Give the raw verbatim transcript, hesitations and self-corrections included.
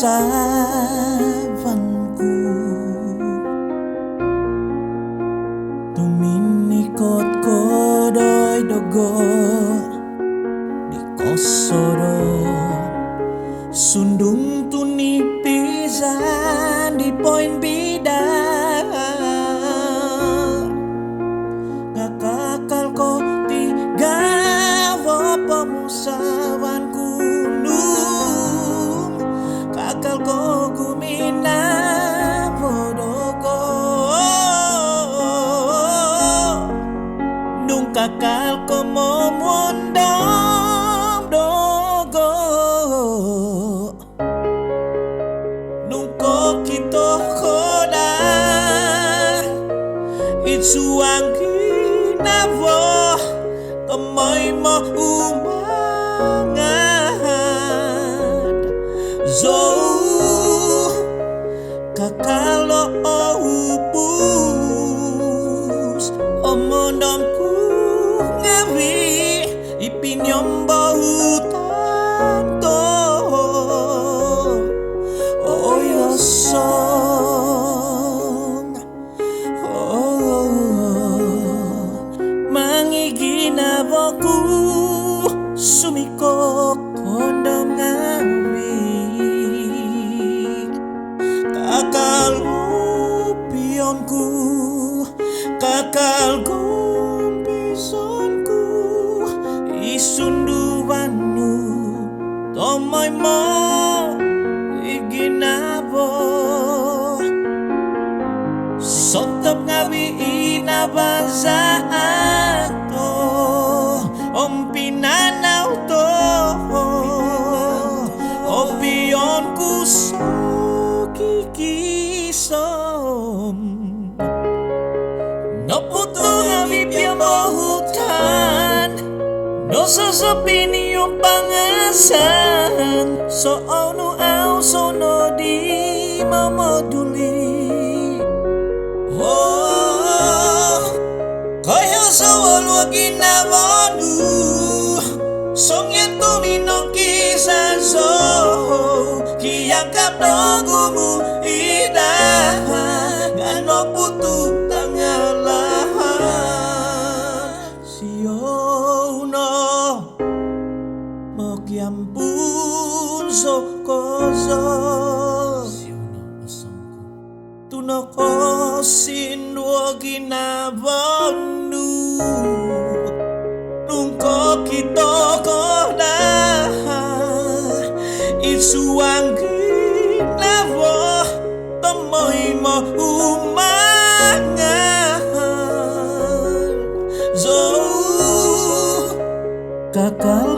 savan ku. Tuminikot ko doid dogo di kosodop, sundung tu nipizan di poimbidar. Nga kakal ko tigavo pomusavan ku nung kakal ko guminavo dogo. Nung kakal ko momuondom dogo. Nung kokito ko daa id suang ginavo, tomoimo humangad zou. Kakal o ubus o mondom ku ngaavi' i piniombohutan ko. Oi osong, oh, mangiginavo ku sumikok kondom ngaavi'. Kakal o pion ku, kakal gompizon ku, i sunduvan nu tomoimo i ginavo. Sotop ngaavi' i nabazaan to om pinanau to, o pion ku sokikisom. Noputu' ngaavi' piombohutan, nososopi' ni om pangasan, soonu au sonodi momoduli. Oh, koiho zou o ginavo nu, songian tu' minongkisan zou, kiangkat do gumu' i daa nga' noputu' tangalahan. Siou no mogiampun zou kozo. Siou no osong ku. Tu' nokosinduo ginavo nu. Nung kokito ko daa id suang ginavo, tomoimo humangad zou. Kakal